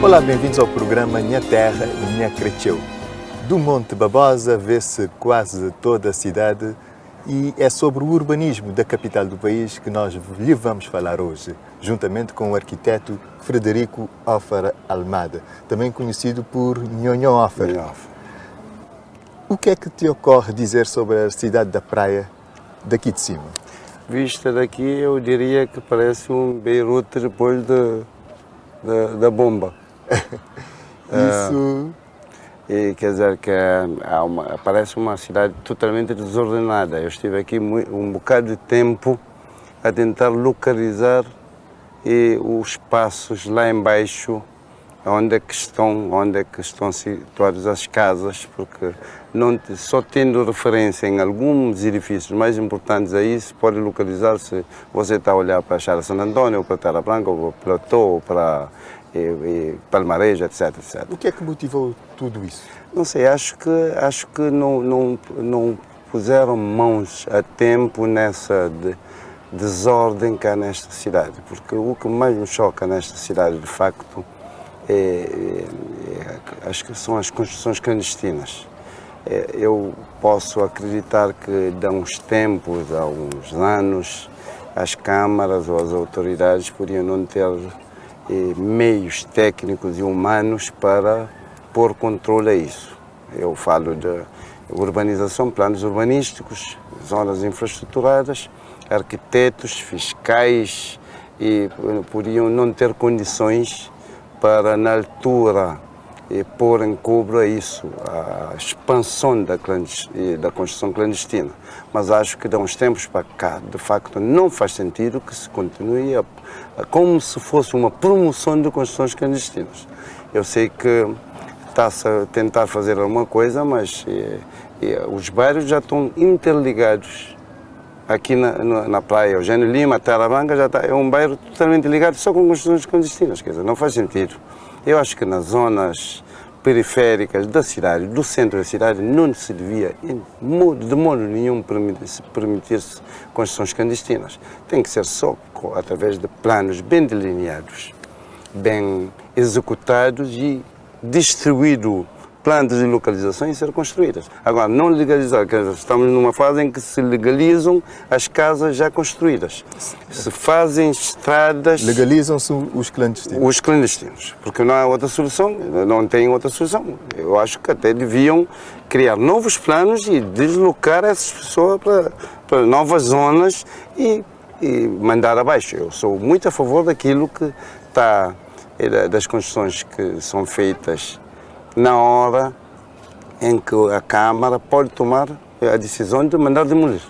Olá, bem-vindos ao programa Nha Terra, Nha Cretcheu. Do Monte Babosa vê-se quase toda a cidade e é sobre o urbanismo da capital do país que nós lhe vamos falar hoje, juntamente com o arquiteto Frederico Hofer Almada, também conhecido por Nhonhô Hofer. O que é que te ocorre dizer sobre a cidade da Praia daqui de cima? Vista daqui, eu diria que parece um Beirute depois de, de da bomba. Isso. E quer dizer que há uma, parece uma cidade totalmente desordenada. Eu estive aqui um bocado de tempo a tentar localizar e os passos lá embaixo, onde é que estão situadas as casas, porque não, só tendo referência em alguns edifícios mais importantes aí se pode localizar se você está a olhar para a Achada Santo Antônio, ou para Terra Branca, ou para Platô, ou para Palmarejo, etc, etc. O que é que motivou tudo isso? Não sei, acho que não puseram mãos a tempo nessa desordem que há nesta cidade, porque o que mais me choca nesta cidade, de facto, acho que são as construções clandestinas. Eu posso acreditar que de uns tempos, há uns anos, as câmaras ou as autoridades podiam não ter meios técnicos e humanos para pôr controle a isso. Eu falo de urbanização, planos urbanísticos, zonas infraestruturadas, arquitetos, fiscais, e podiam não ter condições para, na altura, pôr em cobro a isso, a expansão da construção clandestina. Mas acho que de uns tempos para cá, de facto, não faz sentido que se continue como se fosse uma promoção de construções clandestinas. Eu sei que está-se a tentar fazer alguma coisa, mas os bairros já estão interligados. Aqui na praia, Eugênio Lima, Terra Branca, já está, é um bairro totalmente ligado só com construções clandestinas, quer dizer, não faz sentido. Eu acho que nas zonas periféricas da cidade, do centro da cidade, não se devia, de modo nenhum, permitir-se construções clandestinas. Tem que ser só através de planos bem delineados, bem executados e distribuído plantas e localizações ser construídas. Agora, não legalizar, quer dizer, estamos numa fase em que se legalizam as casas já construídas. Se fazem estradas... Legalizam-se os clandestinos. Os clandestinos, porque não há outra solução, não tem outra solução. Eu acho que até deviam criar novos planos e deslocar essas pessoas para novas zonas e mandar abaixo. Eu sou muito a favor daquilo que está, das construções que são feitas na hora em que a Câmara pode tomar a decisão de mandar demolir.